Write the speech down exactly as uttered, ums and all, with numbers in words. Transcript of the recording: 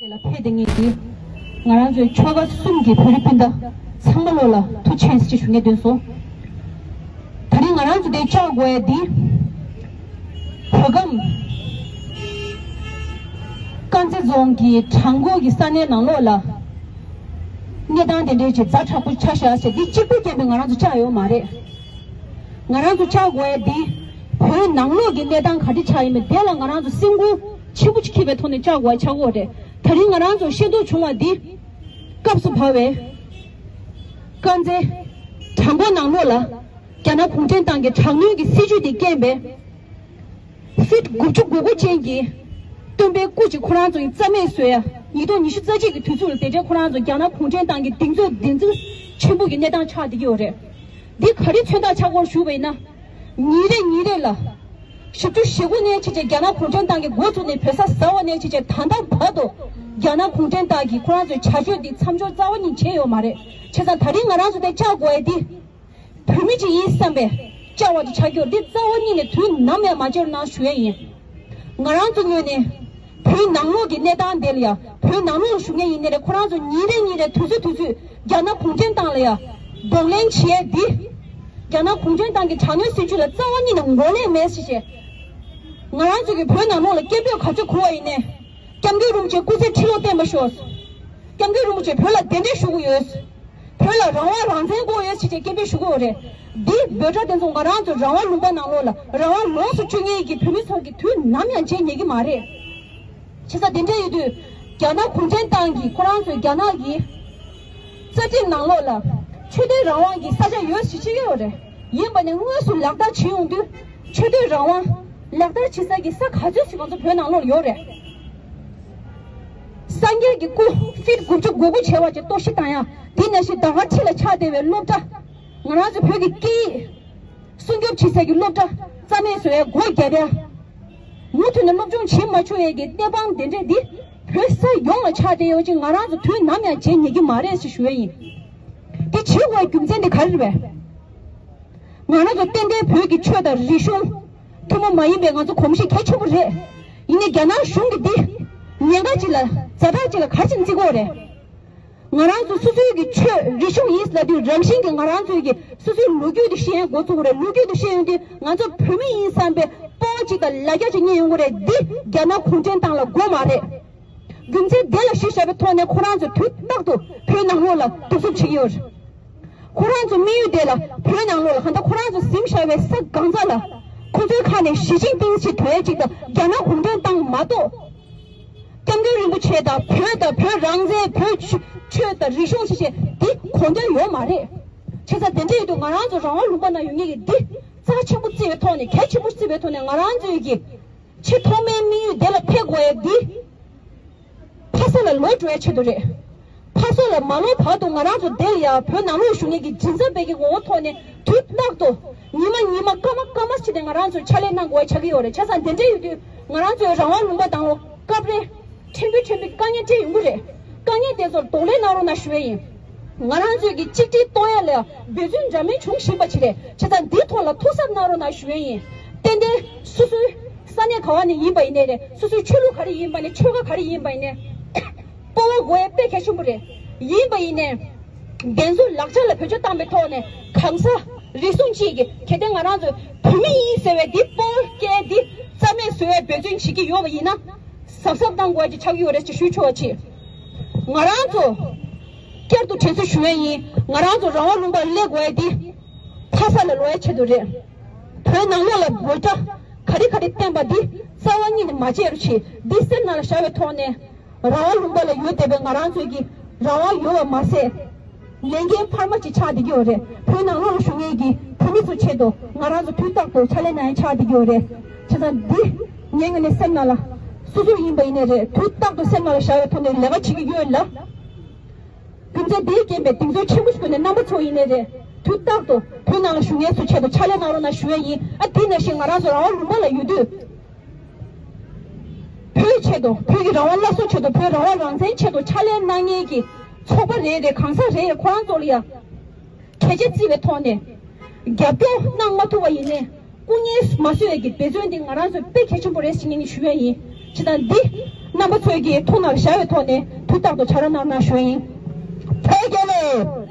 ལ་ཕེབས་བསྡད་མཁན་གྱི་ང་རང་ཚོའི་ཆོལ་ཁ་གསུམ་གྱི་བོད་རིགས་སྤུན་ཟླ་ཚང་མ་ལོ་ལ་ཐུགས་རྗེ་ཆེ་ཞུ་སྙིང་འདོད་སོང་། ད་རིང་ང་རང་ཚོ་འདིར་བཅར་དགོས་ཡ་འདི། བོད་ཁམས་དཀར་མཛེས་རྫོང་གི་བྲག་འགོ་གི་ས་གནས་ནང་ལོགས་ལ་གནས་སྟངས་དེ་འདྲའི་ཅིག་ཛ་དྲག་པོ་ཆགས་བཞག་ཟེར། འདི་གཅིག་པུ་རྐྱེན་པས་ང་རང་ཚོ་བཅར་ཡོད་མ་རེད། ང་རང་ཚོ་བཅར་དགོས་ཡ་འདི་བོད་ནང་ལོགས་ཀྱི་གནས་སྟངས་ག་འདྲ་ཆགས་ཡིན་མིན་དེ་ལ་ང་རང་ཚོ་སེམས་ཁུར་ཆེན་པོ་ཅིག་འཁྱེར་བའི་ཐོག་ནས་བཅར་དགོས་ཡ་ཆགས་ཀྱི་ཡོད་རེད། ད་རིང་ང་རང་ཚོ་ཤེས་རྟོགས་བྱུང་བ་འདི། སྐབས་སུ་བབས་པའི་དཀར་མཛེས་བྲག་འགོ་ནང་ལོགས་ལ་རྒྱ་ནག་གུང་ཁྲན་ཏང་གི་དྲག་གནོན་གྱི་སྲིད་བྱུས་དེ་རྐྱེན་པས། ཕིཊ་དགུ་བཅུ་གོ་དགུ་ཅན་གྱི་སྟོན་པའི་སྐུ་གཅིག་ཁོ་རང་ཚོ་ཡི་རྩ་མེད་བཟོས་ཡ། ཉིས་སྟོང་ཉི་ཤུ་རྩ་གཅིག་གི་དུས་ཚོད་ལ་དེ་འདྲའི་ཁོ་རང་ཚོ་རྒྱ་ནག་གུང་ཁྲན་ཏང་གི་གདེང་ཚོད་གདེང་ཚོད་ཆེན་པོ་གི་གནས་སྟངས་ཆགས་བསྡད་ཀྱི་ཡོད་རེད། འདི་ག་རེ་མཚོན་རྟགས་ཆགས་སྐོར་ཞུས་པ་ཡིན་ན། ཉིན་རེ་ཉིན་རེ་ལ་བཞི་བཅུ་ཞེ་དགུ་ནས་བྱས་བྱས་རྒྱ་ནག་གུང་ཁྲན་ཏང་གི་འགོ་བཙུགས་ནས་བོད་ས་ཟ་བ་ནས་བྱས་བྱས་ད་ལྟ་བར་དུ་རྒྱ་ནག་གུང་ཁྲན་ཏང་གིས་ཁོ་རང་ཚོའི་བྱ་སྤྱོད་འདི་མཚམས་འཇོག་རྩ་བ་ཉིད་བྱས་ཡོད་མ་རེད། བྱས་ཙང་ད་རིང་ང་རང་ཚོ་དེ་བཅར་དགོས་ཡ་འདི། བོད་མི་ཅིག་ཡིན་བསམ་པའི་བཅར་བ་དེ་ཆགས་ཀྱི་ཡོད་རེད། འདི་རྩ་བ་ཉིད་ནས་དུས་ནམ་ཡང་མ་བརྗེད་རོགས་གནང་ཞུ་ཡས་ཡིན། ང་རང་ཚོ་ངོས་ནས་བོད་ནང་ལོགས་ཀྱི་གནས་སྟངས་དེ་ལ་ཡང་། བོད་ནང་ལོགས་ལ་བཞུགས་མཁན་ཡིན་ནའི་རེད། ཁོ་རང་ཚོ་ཉིན་རེ་ཉིན་རེ་དུས་ཚོད་དུས་ཚོད་རྒྱ་ནག་གུང་ཁྲན་ཏང་ལ་ཡང་གདོང་ལེན་བྱེད་ཡས་འདི། རྒྱ་ནག་གུང་ཁྲན་ཏང་གི་དྲག་གནོན་སྲིད་བྱུས་ལ་རྩ་བ་ཉིད་ནས་ངོས་ལེན་མེད་ཟེར་བྱས། ང་རང་ཚོ་གི་བོད་ནང་ལོགས་ལ་སྐད་འབོད་ག་ཚོད་གོ་བ་ཡིན་ནའི། སྐྱབས་མགོན་རིན་པོ་ཆེ་སྐུ་ཚེ་ཁྲི་ལོ་བརྟན་པར་ཤོག། སྐྱབས་མགོན་རིན་པོ་ཆེ་བོད་ལ་གདན་འདྲེན་ཞུ་གི་ཡོད། བོད་ལ་རང་དབང་རང་བཙན་དགོས་ཡོད་ཟེར་བྱས་སྐད་འབོད་ཞུ་གི་ཡོད་རེད། འདི་འབོད་སྒྲ་དེ་ཚོ་ང་རང་ཚོ་རང་དབང་ལུང་པ་ནང་ལོགས་ལ་རང་དབང་ལོངས་སུ་སྤྱོད་མཁན་གྱི་བོད་མི་ཚོ་གིས་དུས་ནམ་ཡང་བརྗེད་ཉན་གྱི་མ་རེད། བྱས་ཙང་དེ་འདྲ་ཡོད་དུས། རྒྱ་ནག་གུང་ཁྲན་ཏང་གིས་ཁོ་རང་ཚོའི་རྒྱ་ནག་གི་རྩ་ཁྲིམས་ནང་ལོགས་ལ་ཆོས་དད་རང་དབང་གི་ས་ཆ་ཡོད་ཟེར་བཤད་ཀྱི་ཡོད་རེད། ཡིན་པ་ནས་དངོས་སུ་ལག་བསྟར་བྱེད་ཡོང་དུས། ཆོས་དད་རང་དབང་ལག་བསྟར་བྱེད་ས་ཀྱི་ས་ག་ཚོད་ཅིག་ང་ཚོ་བོད་ནང་ལོགས་ལ་ཡོད་རེད། སངས་རྒྱས་ཀྱི་སྐུ་ཕིཊ་དགུ་བཅུ་གོ་དགུ་བྱས་པ་ཅིག་གཏོར་བཤིག་བཏང་ཡ། དེ་ནང་བཞིན་ཟླ་བ་ཁྲི་ལ་ཆགས་བསྡད་པའི་སློབ་གྲྭ། ང་རང་ཚོ་བོད་ཀྱི་སྐད་ཡིག་སྲུང་སྐྱོབ་བྱེད་སའི་སློབ་གྲྭ་རྩ་མེད་བཟོ་ཡ། སྒོ་བརྒྱབ་ཡ། མུ་མཐུད་ནས་སློབ་སྦྱོང་བྱེད་མ་ཆོག་ཡས་ཀྱི་གནས་སྟངས་དེ་འདྲས་འདི་བོད་ས་ཡོངས་ལ་ཆགས་བསྡད་ཡོད་ཅིག་ང་རང་ཚོ་དུས་ནམ་ཡང་བརྗེད་ཉན་གྱི་མ་རེད་ཞེས་ཞུ་ཡས་ཡིན། དེ་བྱེད་དགོས་རྒྱུ་མཚན་དེ་ག་རེ་རེད་པས། ང་རང་ཚོ་ཏན་ཏན་བོད་ཀྱི་ཆོས་དང་རིག་གཞུང་ཐུན་མོང་མ་ཡིན་པའི་ང་ཚོ་གོམས་གཤིས་གལ་ཆེན་པོ་རེད། ཡིན་ནའི་རྒྱ་ནག་གཞུང་གིས་འདི་ཉེན་ཁ་ཅིག་ལ་ཛ་དྲག་ཅིག་ལ་ག་རེ་བྱས་ནས་བརྩི་དགོས་རེད། ང་རང་ཚོ་སོ་སོའི་གི་ཆོས་རིག་གཞུང་ཡིན་ལབ་དུས་རང་བཞིན་གྱིས་ང་རང་ཚོའི་གི་སོ་སོའི་ལོ་རྒྱུས་དེ་ཤེས་ཡོན་འགོ་ཚུགས་རེད། ལོ་རྒྱུས་དེ་ཤེས་ཡོན་དེ་ང་ཚོ་བོད་མི་ཡིན་བསམ་པའི་སྤོབས་པ་ཅིག་དང་ལ་རྒྱ་ཅིག་རྙེད་ཡོང་གི་རེད། འདི་རྒྱ་ནག་གུང་ཁྲན་ཏང་ལ་དགོས་མ་རེད། རྒྱུ་མཚན་དེ་ལ་གཞི་བཞག་པའི་ཐོག་ནས་ཁོ་རང་ཚོ་དུས་རྟག་ཏུ་བོད་ནང་ལོགས་ལ་གཏོར་བཤིག་བྱེད་ཀྱི་ཡོད་རེད། ཁོ་རང་ཚོ་དམིགས་ཡུལ་དེ་ལ་བོད་ནང་ལོགས་ལ་གང་ལྟར་ཁོ་རང་ཚོ་འཛིན་བཞག་པའི་ས་གང་ས་ལ་ཁོ་ཚོའི་ཁ་ནས་ཞི་ཅིན་ཕིང་ཞེས་འབོད་ཡ་ཅིག་དང་རྒྱ་ནག་གུང་ཁྲན་ཏང་མ་གཏོགས། སྐྱབས་མགོན་རིན་པོ་ཆེ་དང་བོད་དང་བོད་རང་བཙན། བོད་ཆོས་དང་རིག་གཞུང་ཞེས་བྱས་འདི་གོ་དོན་ཡོད་མ་རེད། བྱས་ཙང་དེ་འདྲ་ཡོད་དུས་ང་རང་ཚོ་རང་དབང་ལུང་པ་ནང་ཡོད་མཁན་གྱི་འདི་རྩ་ཆེན་པོ་བརྩི་བའི་ཐོག་ནས། གལ་ཆེན་པོ་བརྩི་བའི་ཐོག་ནས་ང་རང་ཚོའི་གི་ཆེས་ཐོག་མའི་དམིགས་ཡུལ་དེ་ལ་ཕེབས་དགོས་ཡ་འདི། ཕ་ས་ལ་ལོག་འགྲོ་ཡ་ཆེད་དུ་རེད། ཕ་ས་ལ་མ་ལོག་བར་དུ་ང་རང་ཚོ་དེ་ལ་ཡ་བོད་ནང་ལོགས་བཞུགས་མཁན་གྱི་སྦྱིན་བདག་པའི་གི་ངོ་བོ་ཐོག་ནས་དུས་རྟག་ཏུ་ཉི་མ་ཉི་མ་སྐར་མ་སྐར་མ་བྱས་ཏེ་ང་རང་ཚོས་ཕྱག་ལས་གནང་དགོས་ཡ་ཆགས་ཀྱི་ཡོད་རེད། བྱས་ཙང་དེ་འདྲ་ཡོད་དུས་ང་རང་ཚོའི་རང་དབང་ལུང་པ་དང་པོ་སྐབས་རེ་ཕྲན་བུ་ཕྲན་བུ་དཀའ་ངལ་འཕྲད་ཡོང་གི་རེད། དཀའ་ངལ་དེ་ཚོར་གདོང་ལེན་གནང་རོགས་གནང་ཞུ་ཡས་ཡིན། ང་རང་ཚོས་ཀྱི་གཅིག་སྒྲིལ་གཏོང་ཡ་ལ་འབད་བརྩོན་འདྲ་མིན་འབྱུང་བཞིན་པ་ཅིག་རེད། བྱས་ཙང་འདིའི་ཐོག་ལ་ཐུགས་གཟབ་གནང་རོགས་གནང་ཞུ་ཡས་ཡིན། ཏན་ཏན་སོ་སོའི་ས་གནས་ག་བ་ནས་ཡིན་པ་ཡིན་ནའི་རེད། སོ་སོའི་ཆོས་ལུགས་ག་རེ་ཡིན་པ་ནས། ཆོལ་ཁ་ག་རེ་ཡིན་པ་ཡིན་ནའི། སྤོབས་པ་དགོས་ཡ་དཔེ་གལ་ཆེན་པོ་རེད། ཡིན་པ་ཡིན་ནའི། འདི་ཚོ་ལག་ཆ་ལ་བེད་སྤྱོད་བཏང་པའི་ཐོག་ནས་གང་ཟག་རེ་ཟུང་གཅིག་གིས་གལ་ཏེ་ང་རང་ཚོ་བོད་མི་ཡིན་ཟེར་བའི་འདི་སྤོབས་པ་སྐྱེ་འདི་རྩ་མེད་བཟོ་བའི་འབད་བརྩོན་བྱེད་ཀྱི་ཡོད་པ་ཡིན་ན། གཟབ་གཟབ་གནང་དགོས་ཀྱི་ཆགས་ཀྱི་ཡོད་རེད་ཅེས་ཞུ་ཆོག་པ་བྱེད། ང་རང་ཚོ་བསྐྱར་དུ་དྲན་གསོ་ཞུ་ཡས་ཡིན། ང་རང་ཚོ་རང་དབང་ལུང་པར་སླེབས་དགོས་ཡ་འདི་ཕ་ས་ལ་ལོག་ཡ་ཆེད་དུ་རེད། བོད་ནང་ལོགས་ལ་འབོད་སྒྲ་ག་རེ་ག་རེ་བཏོན་པ་འདི་རྩ་བ་ཉིད་ནས་མ་བརྗེད་རོགས་བྱེད། འདི་སེམས་ནང་ལ་བཞག་པའི་ཐོག་ནས། རང་དབང་ལུང་པ་ལ་ཡོད་བསྡད་པའི་ང་རང་ཚོའི་གི་རང་དབང་ཡོད་པ་མ་ཟད། ལས་འགན་འཕར་མ་ཅིག་ཆགས་བསྡད་ཀྱི་ཡོད་རེད། བོད་ནང་ལོགས་ལ་བཞུགས་མཁན་གྱི་བོད་མི་ཚོའི་ཆེད་དུ་ང་རང་ཚོ་དུས་རྟག་ཏུ་ཕྱག་ལས་གནང་ཡ་ཆགས་བསྡད་ཀྱི་ཡོད་རེད། བྱས་ཙང་འདི་ངའི་ངོས་ནས་སེམས་ནང་ལ། སོ་སོ་ཡིན་པ་ཡིན་ནའི་རེད། དུས་རྟག་ཏུ་སེམས་ནང་ལ་བཞག་པའི་ཐོག་ནས་ལས་ཀ་བྱེད་ཀྱི་ཡོད་ལ། རྒྱུ་མཚན་དེའི་རྐྱེན་པས་གདེང་ཚོད་ཆེན་པོ་ཞིག་བསྐོས་ནས་རྣམ་པ་ཚོ་ཡིན་ནའི་རེད། དུས་རྟག་ཏུ་བོད་ནང་ལ་བཞུགས་མཁན་ཚོའི་ཆེད་དུ་ཕྱག་ལས་གནང་རོགས་གནང་ཞུ་ཡ་ཡིན། ཨ་དེ་ནང་བཞིན་ང་རང་ཚོ་རང་དབང་ལུང་པ་ལ་ཡོད་དུས། བོད་ཆེད་དུ། བོད་ཀྱི་རང་དབང་སླར་གསོ་ཆེད་དུ། བོད་རང་དབང་རང་བཙན་ཆེད་དུ་ཕྱག་ལས་གནང་མཁན་གྱི་ཚོགས་པ་རེ་རེ། གང་ཟག་རེ་རེ་ཁོ་རང་ཚོ་ལ་ཡང་གལ་ཆེ་བརྩི་བའི་ཐོག་ནས་རྒྱབ་སྐྱོར་གནང་མ་ཐུབ་པ་ཡིན་ནའི། སྐུ་ངལ་མ་བཟོད་ཡས་ཀྱི་འབད་བརྩོན་འདི་ང་རང་ཚོའི་དཔེ་གལ་ཆེན་པོ་རེད་ཟེར་ནས་ཞུ་ཡ་ཡིན། བྱས་ཙང་འདི་ རྣམ་པ་ཚོས་ཀྱིས་ཐུགས་ནང་བཞག་པའི་ཐོག་ནས་དུས་རྟག་ཏུ་ཕྱག་རོགས་གནང་གནང་ཞུ་ཡིན། བོད་རྒྱལ་ལོ།